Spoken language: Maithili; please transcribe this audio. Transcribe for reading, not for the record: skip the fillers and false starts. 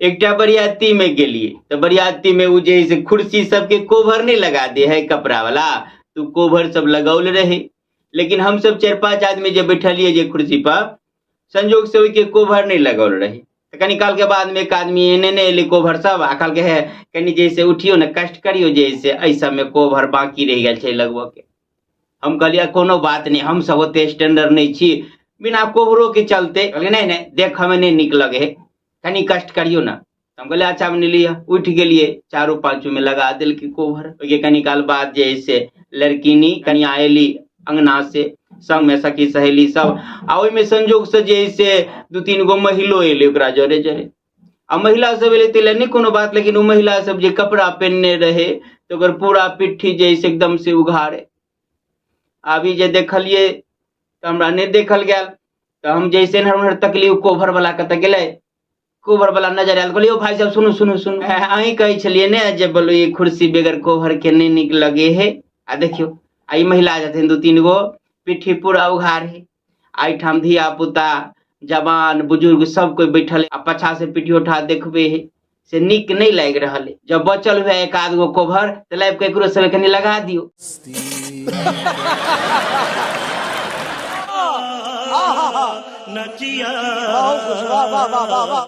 एकटा बरियाती में गेलिए तो बरियाती में उ जे है से कुर्सी सबके कोभर नहीं लगा दे है कपड़ा वाला, तो कोभर सब लगौल रहे। लेकिन हम सब 4-5 आदमी जे बैठलिए जे कुर्सी पर, संजोग से ओहिके कोभर नहीं लगौल रहे। तो कनी काल के बाद में एक आदमी एने ने एले कोभर सब आ कहलकै हे कनी जैसे उठियो ने कष्ट करियो, जैसे एहि सब में कोभर बाकी रहि गेल छै लगबऽ के। हम कहलियै कोनो बात नहीं, हम सब ओते स्टैंडर्ड नहीं छी, बिना कोभरो के चलते। कहलियै नहीं नहीं देखऽ में नहीं नीक लगे है, कनी कष्ट करियो ना। हम कहलियै अच्छा हम लिअ, उठि गेलियै, चारू पाँचू में लगा देलकै कोभर। ओहिके कनी काल बाद जे है से लड़किनी कनिया एली अंगना से, संग में सखी सहेली सब, आ ओहिमे संजोग से जे है से 2-3 गो महिलो एलै ओकरा जरे जरे। आ महिला सब एलै ताहि लए नहि कोनो बात, लेकिन ओ महिला सब जे कपड़ा पहिनने रहै तऽ ओकर पूरा पिट्ठी जे है से एकदम से उघारे। अभी जे देखलियै तऽ हमरा नहि देखल गेल, तऽ हम जैसे एन्हर ओन्हर तकली, ओ कोभर वाला कतऽ गेलै, कोभर वाला नजर आयल। कहलियै ओ भाई साहब सुनू सुनू सुनू, अहीं कहै छलियै ने जे बोलू ई कुर्सी बगैर कोभर के नहि नीक लगे है, आ देखियौ आ ई महिला छथिन 2-3 गो, पिट्ठी पूरा उघार है, आ एहिठाम धिया पुता जवान बुजुर्ग सब कोइ बैठल, आ पाछा से पिट्ठी उठा देखबे है, से नीक नहि लागि रहल है। जब बचल हुए एक आध गो कोभर तऽ लाबि कऽ एकरो सब कनि लगा दियौ। वाह वाह वाह वाह।